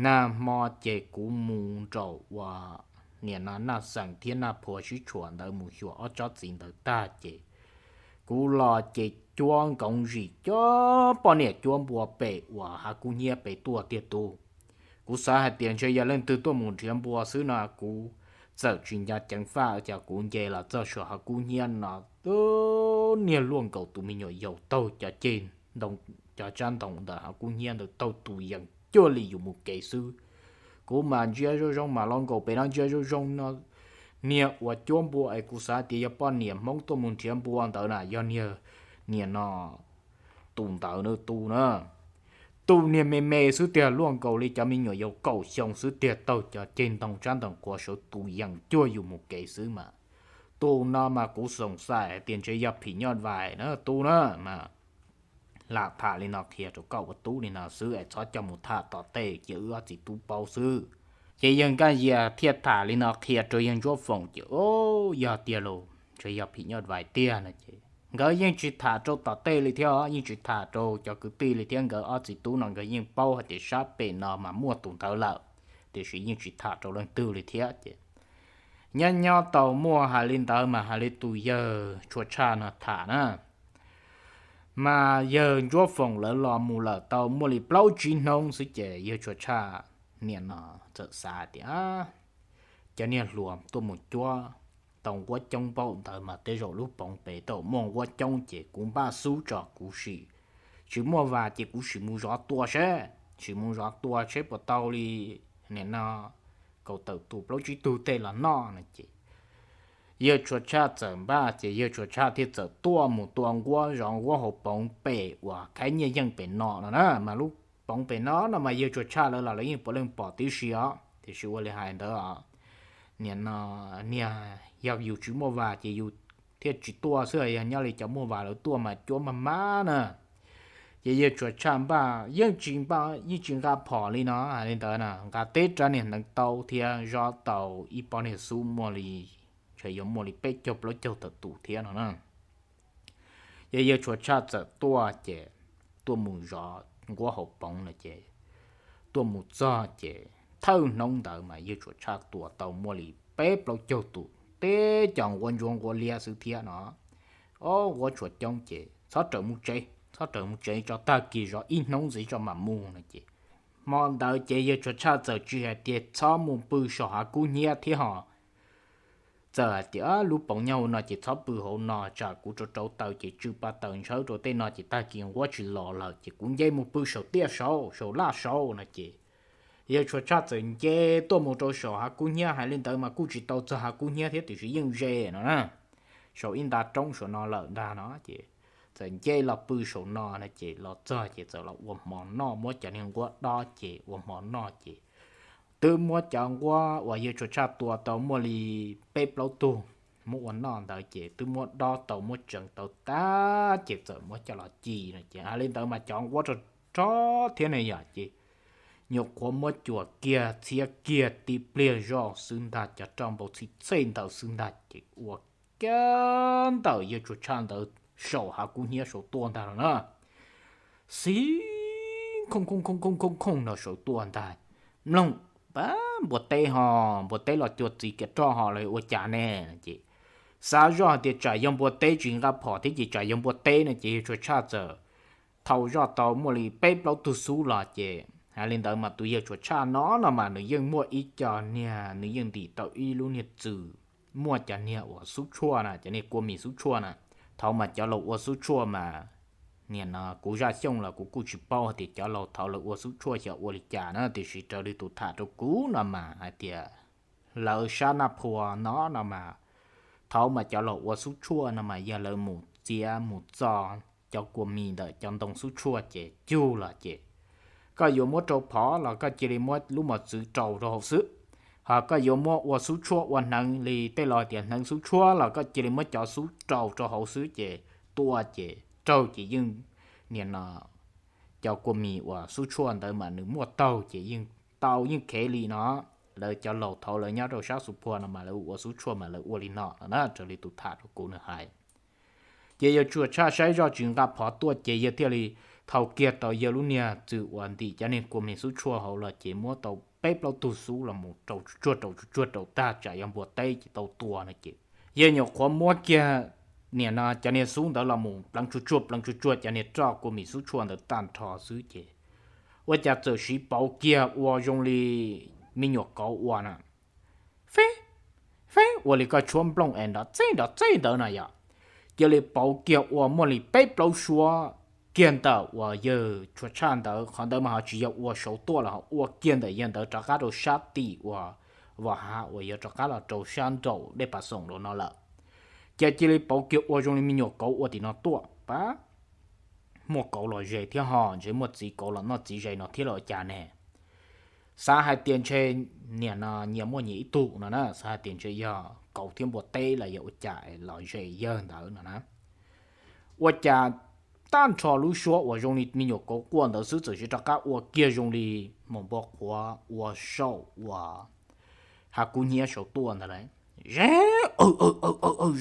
Nag hmo ces kuv mus nraum uas niam no Naj Xeem thiab Naj Phua sib tshuam ntawd mus xyuas ob tsob txiv ntawd tag ces kuv los ces cuab nkoov zim cuab poj niam cuab npua pem uas hav kub hnyiab pem tuaj tiag tub. Kuv xav hais tias ntshe yog leej twg tuaj mus nrhiav npua xwb no kuv txawm tsis nco ceev faj, cas kuv nce los txog saum hav kub hnyiab no, niag luaj nkaus tus me nyuam yaus taug cov ceg ntoo, cov tsab ntoo ntawm hav kub hnyiab ntawd taug tus yees cuag li yus mus kev xwb. Kuv mas ntsia zoo zoo mas luaj nkaus pem no ntsia zoo zoo no, niag uas cuab npua es kuv xav tias yog poj niam Hmoob tuaj mus nrhiav npua ntawd na, yog niag niam no tus ntawd na tus na. Tus niag me me xwb tiag, luaj nkaus li cov me nyuam yaus kaum xyoo xwb tiag, taug cov ceg ntoo tsab ntoo quav saud tus yees cuag yus mus kev xwb mas. Tus no mas kuv xoom xaim hais tias ntshe yog phim nyuj vais na tus na mas. Lam tham li no qhia rau koj ua tub li no xwb es txhob coj mus tham tom tej, cia wb ob txiv tub paub xwb. Ces yawg Nkaj Yias thiaj tham li no qhia rau yawg Ntsuab Foom ces, o, yog tiag los ntshe yog phim nyuj vais tiag no ces nkawd yeej tsis tham rau tom tej li thiab os, yeej tsis tham rau cov kwv tij li thiab. Nkawd ob txiv tub no nkawd yeej paub hais tias sab pem no mas muaj tus ntawd lawm, tiam sis yeej tsis tham rau leej twg li thiab ces nyob nyob tau muaj hais li ntawd mas hais li tus yawg Tshuas Tshaj no tham na. Mas yawg Ntsuab Foom lawv los mus lawm tau muaj li plaub tsib hnub xwb ces yawg Tshuas Tshaj niam no txawm xav tias, cov niag hluas tuaj mus cuab tau nquab coob npaum ntawd mas tej zaum lub poov pem tau muaj nquab coob ces kuv npaj xub tso kuv sim, tsis muaj vas ces kuv sim mus zov tua seb, sim mus zov tua seb puas tau li niam no kaum tawm tus plaub tsib tug tej los noj no ces yawg Tshuas Tshaj txawm npaj ces yawg Tshuas Tshaj thiaj txawm tuaj mus tua nquab zov nquab hauv poov pem uas Khaib Nyiaj Yeej pem no no na. Mas lub poov pem no no mas yawg Tshuas Tshaj lawv los lawv yeej puav leej pom tib si os, tiam sis ua li hais ntawd os, niam no, niag yog yus tsis muaj vas ces yus thiaj tsis tuaj xwb, yog nyob li cov muaj vas lawv tuaj mas cuab maj mab na. Ces yawg Tshuas Tshaj npaj yeej tsis npaj, yeej tsis nqa phom li no hais li ntawd na, nqa teb rab niag hneev taub thiab zov tau ib pob niag xub muaj li, ntshe yuav muaj li peb caug plaub caug tawm tus thiab no na. Ces yawg Tshuas Tshaj txawm tuaj ces tuaj mus zov nquab hauv poov no ces tuaj mus txog ces thawj hnub ntawd mas yawg Tshuas Tshaj tua tau muaj li peb plaub caug tus, teb cov nquab ntsuab nquab liab xwb thiab no. Ob, nquab tshuav coob ces txhob rawm mus tsev, txhob rawm mus tsev, tso tag kis zov ib hnub ntxiv tso mam mus no ces hmo ntawd ces yawg Tshuas Tshaj txawm tsis hais tias txhob mus pw saum hav kub hnyiab thiab ho txawm hais tias lub poov nyob hauv no ces txhob pw hauv no, tsam kuv rau rau taws ces tsw pa taws ntshawb rau tej no ces tag kis nquab tsis los lawm ces kuv nce mus pw saum tiaj saud, saum laj saud no ces yawg Tshuas Tshaj txawm nce tuaj mus rau saum hav kub hnyiab. Hais li ntawd mas kuj tsis tau txog hav kub hnyiab thiab tiam sis yeej ze no na, saum ib nta roob saum no lawm ntag no ces txawm nce los pw saum no no ces los txog ces txawm los ua hmo noj, muab cov niag nquab dob ces ua hmo noj ces twb muab cov nquab uas yawg Tshuas Tshaj tua tau muaj li peb plaub tug muab ua noj ntawd ces twb muab dob tau muab tseev tau tag ces txawm muab coj los ci no ces hais li ntawd mas cov nquab rog rog thiab ne yom ces nyuam qhuav muab cuam kiag txhiab kiag tib pliag zoj xwb ntag, cov roj npau txhij txhej ntawd xwb ntag ces ua kiag ntawm yawg Tshuas Tshaj ntawd saum hav kub hnyiab saud tuaj ntag no na. xib khooj khooj khooj khooj khooj no saum tuaj ntag. Mloog, pab npua teb ho, npua teb los cua txiv kiag roj ho los ua cas ne? Ces xav zoj hais tias tsam yog npua teb tsis nqa phom thiab ces tsam yog npua teb no ces yawg Tshua Tshaj txawm thau zoj tau muaj li peb plaub tug xub los ces hais li ntawd mas tus yawg Tshua Tshaj no no mas nws yeej muaj ib co niag, nws yeej ntim tau ib lub niag txwm muaj cov niag uas xub tshuaj na, cov niag kua mis xub tshuaj na. Thaum mas cov laus ua xub tshuaj mas, nim no kuv zaj xyooj los kuv kuj tsis paub hais tias cov laus thaum lawv ua xub tshuaj xyov ua li cas na, tiam sis raws li tus tham rau kuv no mas hais tias lawv sab Naj Phua no no mas, thaum mas cov laus ua xub tshuaj no mas yog lawv mus txiav mus txo cov kua mis ntawm cov ntoo xub tshuaj ces cug los ces koj yuav muab rau phom los koj cia li muab lub mos txwv rau rau hauv xwb. Ho koj yuav muab ua xub tshuaj ua hneev li tej laus tias hneev xub tshuaj los koj cia li muab cov xub rau rau hauv xwb ces tua ces raug ces yeej, nim no cov kua mis uas xub tshuaj ntawd mas nws muaj taug ces yeej tau yeej khev li no. Lawv cov laus thaum lawv nyob rau sab Xus Phua no mas lawv ua xub tshuaj mas lawv ua li no no na, raws li tus tham rau kuv nws hais. Ces yawg Tshua Tshaj saib zoj tsis nqa phom tuaj ces yawg thiaj li thau kiag tau yawg lub niag txwm uas ntim cov niag kua mis xub tshuaj hauv los ces muab tau peb plaub tug xub los mus rau tsuag tsuag rau tsuag tsuag rau tag tsam yog npua teb ces tau tua no ces yawg nyuam qhuav muab kiag, nim no cov niag xub ntawd los mus pleev tsuag tsuag pleev tsuag tsuag cov niag roj kua mis xub tshuaj ntawd tag nrho xwb ces ua cas txawm siv pauv kiag ua zoo li me nyuam kauv ua na, feb feb ua li koj tshuab nplooj es nrov txej nrov txej ntawd no yom. Cia li pauv kiag ua muaj li peb plaub suab kiag ntawm uas yawg Tshua Tshaj ntawd, qhov ntawd mas ho tsis yog ua saud tuaj los ho ua kiag ntawm yawg ntawd rov qab rau sab tim uas Vam Hav uas yuav rov qab los rau sab nraum Dej Pas Xoom los no lawm. Ces cia li pauv kiag ua zoo li me nyuam kauv ua tim no tuaj pab. Muaj kauv los ze thiab ho ntshe muaj txiv kauv los noj txiv ze no thiab los ua cas ne? Xav hais tias ntshe, nim no nyias muaj nyias ib tug no na, xav hais tias ntshe yog kauv thiab npua teb los yog ua cas los ze yawg ntawd no na. Ua cas tag nrho lub suab uas zoo li me nyuam kauv quaj ntawd xwb txawm siv rov qab ua kiag zoo li maum npua qhuav ua saum uas hav kub hnyiab saud tuaj ntawd lawm. Ze,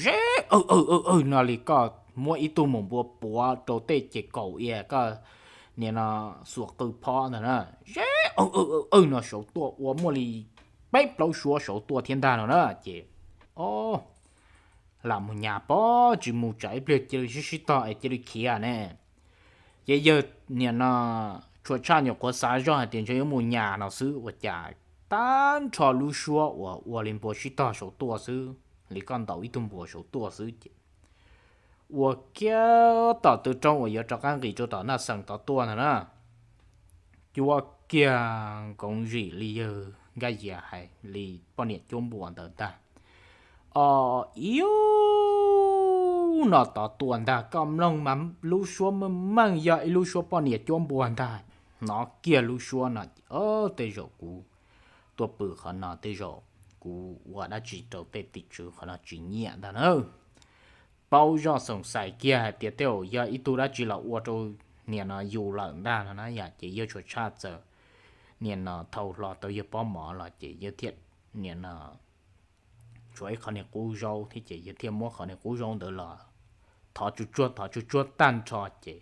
ze, no li koj muab ib tug maum npua puav rau tej ces kaum ia koj, nim no xuas qw phob ntag na. Ze, no saud tuaj ua muaj li peb plaub suab saud tuaj thiab ntag no na ces, o, lam mus nyas pob tsis mus tsam ib pliag cia li sib sib tog es cia li khiav ne. Ces yawg, nim no, Tshua Tshaj nyuam qhuav xav zoj hais tias ntshe yuav mus nyas no xwb ua cas tag nrho lub suab uas ua li npua sib tog saud tuaj xwb, li koj ntaus ib tug npua saud tuaj xwb ces ua kiag tom tw roob uas yuav rov qab nqis rau tom Naj Xeem tod tuaj ntag na. Cuab kiag nkoov zim li yawg Nkaj Yias hais li poj niam cuab npua ntawd ntag. O, iu, no tod tuaj ntag, koj mloog mas lub suab meej meej yog ib lub suab poj niam cuab npua ntag. Hnov kiag lub suab no, o, tej zaum kuv tuaj pw qhov no tej zaum kuv ua dab tsi rau tej tim tswv qhov no tsis nyiam ntag na. Paub zoj xoom xais kiag hais tias tej zaum yog ib tug dab tsi los ua rau, nim no, yus lawm ntag no na yom. Ces yawg Tshua Tshaj txawm, nim no, thau hlo tau yawg pob mov los ces yawg thiaj, nim no, tshuav ib qho niag qub zaub thiab ces yawg thiaj muab qhov niag qub zaub ntawd los thov tsuag tsuag thov tsuag tsuag tag nrho ces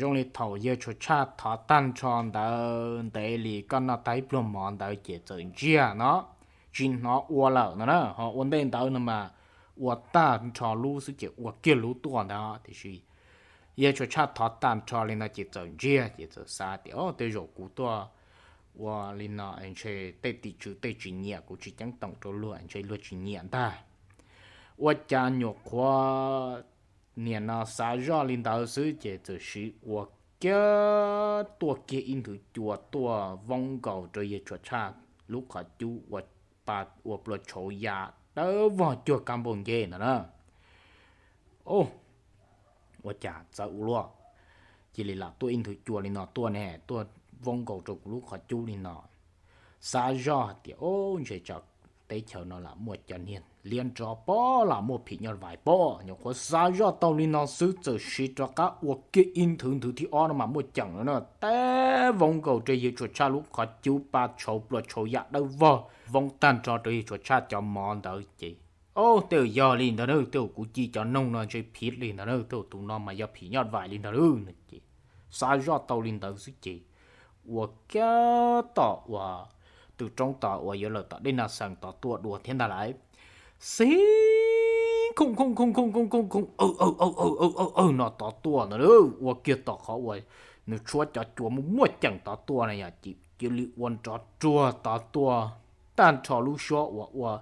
zoo li thaum yawg Tshua Tshaj thov tag nrho ntawd ntev li koj noj tag ib pluag mov ntawd ces txawm ntsiag no, tsis hnov ua lawm no na. Ho ua ntej ntawd no mas ua tag nrho lub xwb ces ua kiag lub tuaj ntawd tiam sis yawg Tshua Tshaj thov tag nrho li no ces txawm ntsiag ces txawm xav tias, o, tej zaum kuv tuaj ua li no ntshe tej tim tswv tej tsis nyiam, kuv tsis ceeb toom rau luag ntshe luag tsis nyiam ntag. Ua cas nyuam qhuav, nim no, xav zoj li ntawd xwb ces txawm siv ua kiag tuaj kiag ib nthwv cua tuaj voob nkaus rau yawg Tshua Tshaj lub qhov cub ua pa ua plua tshauv ya dawb vog cuag kab npauj nceb ntawd na. O, ua cas txawv ua luaj, cia li lam tuaj ib nthwv cua li no tuaj ne, tuaj voob nkaus rau kuv lub qhov cub li no. Xav zoj hais tias, o, ntshe tsam teb chaws no lam muaj cov niag liab nrov pob, lam muaj phim nyuj vais pob, nyuam qhuav xav zoj tau li no xwb txawm siv rov qab ua kiag ib nthwv, nthwv thib ob no mas muaj ceem no na, teb voob nkaus rau yawg Tshua Tshaj lub qhov cub pa tshauv plua tshauv ya dawb vog, voob tag nrho rau yawg Tshua Tshaj cov mov ntawd ces, o, tej zaum yog li ntawd na, tej zaum kuv ci cov noog no ntshe phiv li ntawd na, tej zaum tus no mas yog phim nyuj vais li ntawd na ces xav zoj tau li ntawd xwb ces ua kiag tom uas tw roob tom uas yuav lawm tom dej Naj Xees tod tuaj dua thiab ntag lauj. Xib khooj khooj khooj khooj khooj khooj khooj, aw aw aw aw aw aw aw no tod tuaj ntag lauj. Ua kiag tom qhov uas nws tshuab cov cua muaj muaj ceem tod tuaj na yom, ces cia li ua nrov ruag tod tuaj, tag nrho lub suab uas ua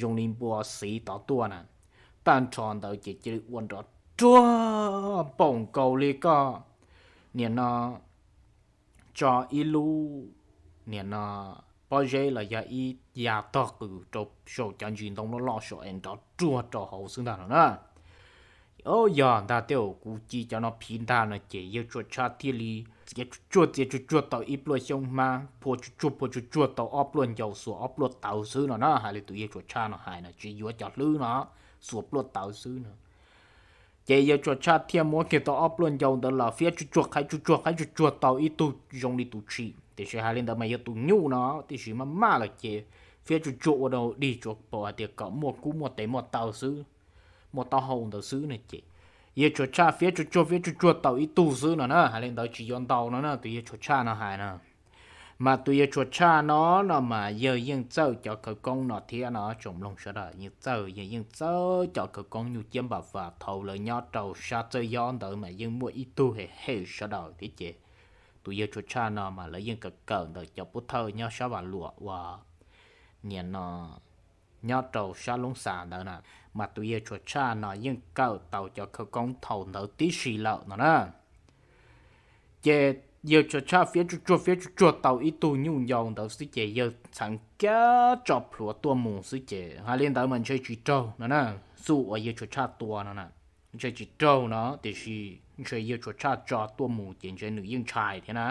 zoo li npua xiv tod tuaj na, tag nrho ntawd ces cia li ua nrov ruag npaum nkaus li koj niam no tso ib lub niam no pob zeb los yog ib ya tog qws rau saum cov ntsis ntoo loj loj saum es nrov ruag rau hauv xwb ntag no na. Yog ntag, tej zaum kuv ci cov no phiv ntag no ces yawg Tsuas Tshaj thiaj li txiav tsuag tsuag txiav tsuag tsuag tau ib pluaj xyoob hmab, phua tsuag tsuag phua tsuag tsuag tau ob pluaj ncau xuas ob pluaj tawv xwb no na. Hais li tus yawg Tsuas Tshaj no hais no, tsis yuav cov hlwb no, xuas pluaj tawv xwb no. Ces yawg Tsuas Tshaj thiaj muab kiag tau ob pluaj ncau ntawd los fiab tsuag tsuag qhaib tsuag tsuag qhaib tsuag tsuag tau ib tug zoo li tus tshis, tiam sis hais li ntawd mas yog tus nyuj no, tiam sis maj maj lawm ces fiab tsuag tsuag ua rau dig tsuav paum hais tias kom muaj kub muaj tes muaj taw xwb, muaj taub hau ntawd xwb no ces yawg Tsuas Tshaj fiab tsuag tsuag fiab tsuag tsuag tau ib tug xwb no na. Hais li ntawd tsis yuav ntau no na, tus yawg Tsuas Tshaj no hais na. Mas tus yawg Tsuas Tshaj no no mas yawg yeej txawj cov khawv koob no thiab no tsoom mloog sawv daws, yeej txawj, yawg yeej txawj cov khawv koob nyuj ciab npam fas thaum lawv nyob rau sab Txawj Yob ntawd mas yeej muaj ib tug hem hem sawv daws thiab ces tus yawg Tsuas Tshaj no mas lawv yeej kawm kawm ntawm cov pub thawj nyob sab Vam Luam uas niam no nyob rau sab Loob Xas ntawd na, mas tus yawg Tsuas Tshaj no yeej kawm tau cov khawv koob thaum ntawd tib si lawm no na. Ces yawg Tsuas Tshaj fiab tsuag tsuag fiab tsuag tsuag tau ib tug nyuj ncau ntawd xwb ces yawg txheev kiag tso plhuav tuaj mus xwb ces hais li ntawd mas ntshe tsis raug no na. Xub uas yawg Tsuas Tshaj tua no na, ntshe tsis raug no, tiam sis ntshe yawg Tsuas Tshaj tso tuaj mus ces ntshe nws yeej ntshai thiab na,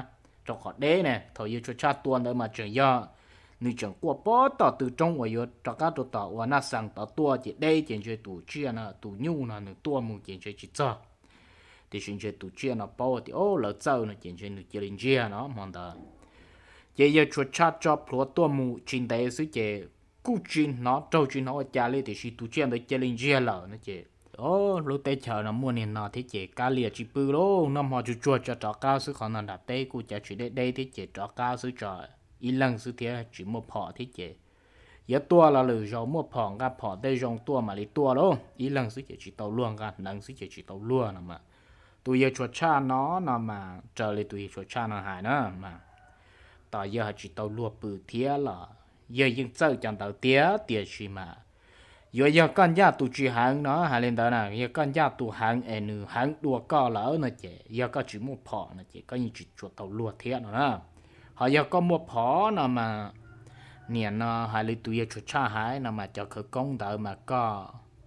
rau qhov deb ne. Thaum yawg Tsuas Tshaj tua ntawd mas tseem yog nws tseem quaj pob tom tw roob uas yuav rov qab rau tom uas Naj Xees tod tuaj ces deb ces ntshe tus tsiaj no, tus nyuj no nws tuaj mus ces ntshe tsis txog. Tiam sis ntshe tus tsiaj no paub tias o lawv txawj no ces ntshe nws cia li ntsiag no hmo ntawd. Ces yawg Tsuas Tshaj tso plhuav tuaj mus tsis ntev xwb ces kuj tsis hnov raug tsis hnov ua cas li, tiam sis tus tsiaj ntawd cia li ntsiag lawm no ces o lub teb chaws no muaj niag no thiab ces kab lias tsis pw lauj, noj hmo tsuag tsuag tso rov qab xwb, qhov no nram teb kuj cov tsis deb deb thiab ces rov qab xwb tso ib leeg xwb thiab tsis muaj phom thiab ces yuav tuaj los lwm zaus muaj phom nqa phom tej zoo tuaj mam li tuaj lauj, ib leeg xwb ces tsis tau luag, nqa hneev xwb ces tsis tau luag no mas. Tus yawg Tsuas Tshaj no no mas raws li tus yawg Tsuas Tshaj no hais na mas, tos yawg hais tsis tau luag pw thiab los yawg yeej txawj cov ntawd tiag, tiam sis mas yuav yog koj ncaj tus tsis heev no, hais li ntawd na, yog koj ncaj tus heev es nws heev dua koj lawm no ces yog koj tsis muaj phom no ces koj yeej tsis tshua tau luag thiab no na. Ho yog koj muaj phom no mas, niam no hais li tus yawg Tsuas Tshaj hais no mas cov khawv koob ntawd mas koj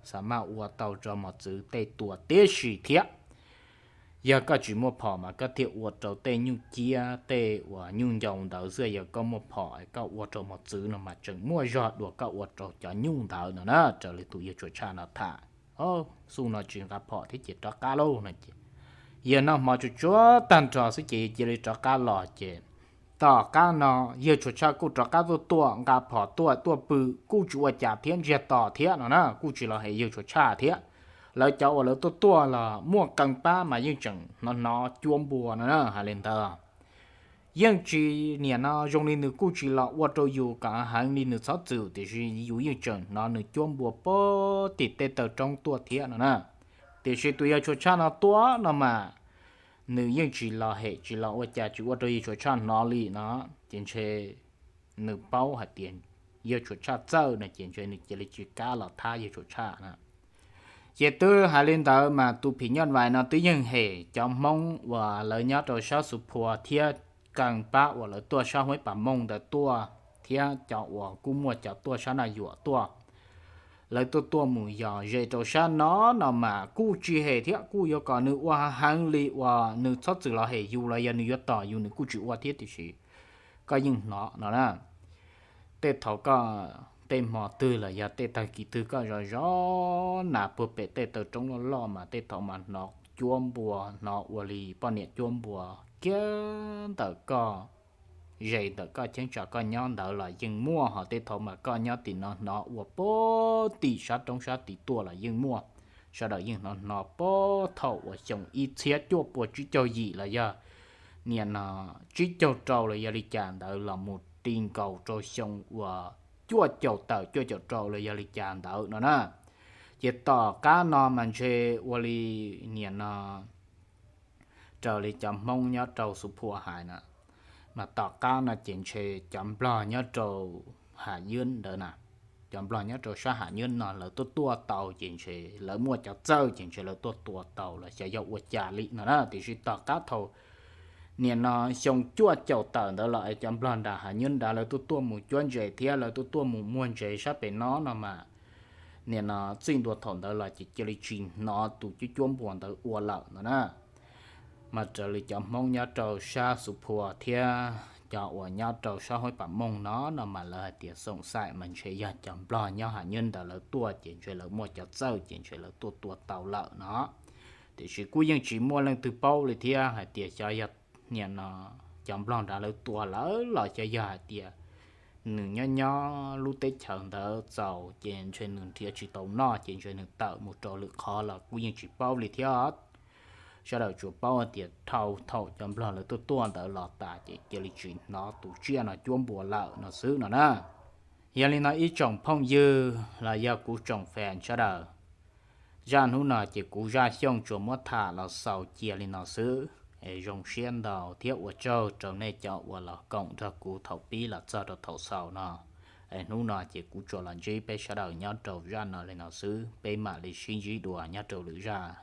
xa maj ua tau rau mos txwv tej tua tib si thiab. Yog koj tsis muaj phom mas koj thiaj ua rau tej nyuj ciab tej uas nyuj ncau ntawd xwb, yog koj muaj phom koj ua rau mos txwv no mas tseem muaj zog dua koj ua rau cov nyuj ntawd no na, raws li tus yawg Tsuas Tshaj no tham. Xub no tsis nqa phom thiab ces rov qab lauj no ces yawg noj hmo tsuag tsuag tag nrho xwb ces yawg cia li rov qab los ces tom qab no yawg Tsuas Tshaj kuj rov qab tuaj tuaj nqa phom tuaj tuaj pw, kuj tsis ua cas thiab, ntsiag to thiab no na, kuj tsis los hem yawg Tsuas Tshaj thiab. Lawv cov uas lawv tuaj tuaj los muaj qee pab mas yeej tseem hnov hnov cuab npua no na, hais li ntawd. Yeej tsis, niam no zoo li nws kuj tsis los ua rau yus kom heev li nws txhob txwm, tiam sis yus yeej tseem hnov nws cuab npua puag tim tej taw roob tuaj thiab no na. Tiam sis tus yawg Tsuas Tshaj no tuaj no mas nws yeej tsis los hem tsis los ua cas, tsis ua rau yawg Tsuas Tshaj hnov li no, ces ntshe nws paub hais tias yawg Tsuas Tshaj txawj no ces ntshe nws cia li tsis kam los thab yawg Tsuas Tshaj na. Ces twb hais li ntawd mas tus phim nyuj vais no twb yeej hem cov Hmoob uas lawv nyob rau sab Xus Phuas thiab qee pab uas lawv tuaj sab Huaib Pas Mooj ntawd tuaj, thiab cov uas kuj muaj cov tuaj sab Naj Yuam tuaj. Lawv tuaj tuaj mus yos ze rau sab no no mas kuj tsis hem thiab, kuj yuav kom nws ua heev li uas nws txhob txwm los hem yus los yog nws yuav tom yus nws kuj tsis ua thiab, tiam sis koj yeej hnov no na. Tej thaum koj, tej hmo twg los yog tej tag kis twg koj zov zov nas puag pem tej taw roob loj loj mas tej thaum mas hnov cuab npua, hnov ua li poj niam cuab npua kiag ntawm koj, ze ntawm koj cheeb tsam koj nyob ntawd los yeej muaj, ho tej thaum mas koj nyob tim no hnov ua puag tim sab roob sab tid tuaj los yeej muaj. Sawv daws yeej hnov hnov puag thaum uas xyoo ib txhiab cuaj puas tsib caug yim los yog niam no tsib caug rau los yog li cas ntawd los mus ti nkaus rau xyoo uas cuaj caum tawm cuaj caum rau los yog li cas ntawd no na. Ces tom qab no mas ntshe ua li niam no raws li cov Hmoob nyob rau Xus Phuam hais na, mas tom qab no ces ntshe cov Nplog nyob rau Ham Nyuj ntawd na, cov Nplog nyob rau sab Ham Nyuj no lawv tuaj tuaj tau ces ntshe lawv muaj cov txawj ces ntshe lawv tuaj tua tau los xyov yog ua cas li no na. Tiam sis tom qab thaum niam no xyoo cuaj caum tawm ntawd los es cov Nplog nram Ham Nyuj nrad lawv tuaj tuaj mus cuab ntses thiab lawv tuaj tuaj mus muag ntses sab pem no no mas niam no txij ntua thaum ntawd los ces cia li tsis hnov tus cuab cuab npua ntawd ua lawm no na. Mas raws li cov Hmoob nyob rau sab Xus Phuam thiab cov uas nyob rau sab Huab Pam Mooj no no mas lawv hais tias xoom xaim mas ntshe yog cov Nplog nyob Ham Nyuj ntawd lawv tuaj ces ntshe lawv muaj cov txawj ces ntshe lawv tuaj tua tau lawm no. Tiam sis kuj yeej tsis muaj leej twg paub li thiab hais tias xyov yog niam no cov Nplog nrad lawv tua lawm los xyov yog hais tias nws nyob nyob lub teb chaws ntawd txaus ces ntshe nws nrhiav tsis tau noj ces ntshe nws tawm mus rau lwm qhov los kuj yeej tsis paub li thiab. Sawv daws tsuas paub hais tias dhau thaum cov Nplog lawv tuaj tuaj ntawd los tas ces cia li tsis hnov tus tsiaj no cuab npua lawm no xwb no na. Yog li no ib tsoom phooj ywg los yog kuv tsoom fans sawv daws, zaj hnub no ces kuv Zaj Xyooj tsuas muab tham los xaus cia li no xwb es zoo siab ntau thiab ua tsaug rau nej cov uas los koom nrog kuv thaum pib los txog rau thaum xaus no. Es hnub no ces kuv tsuas los ntsib peb sawv daws nyob rau zaj no li no xwb, peb mam li sib ntsib dua nyob rau lwm zaj.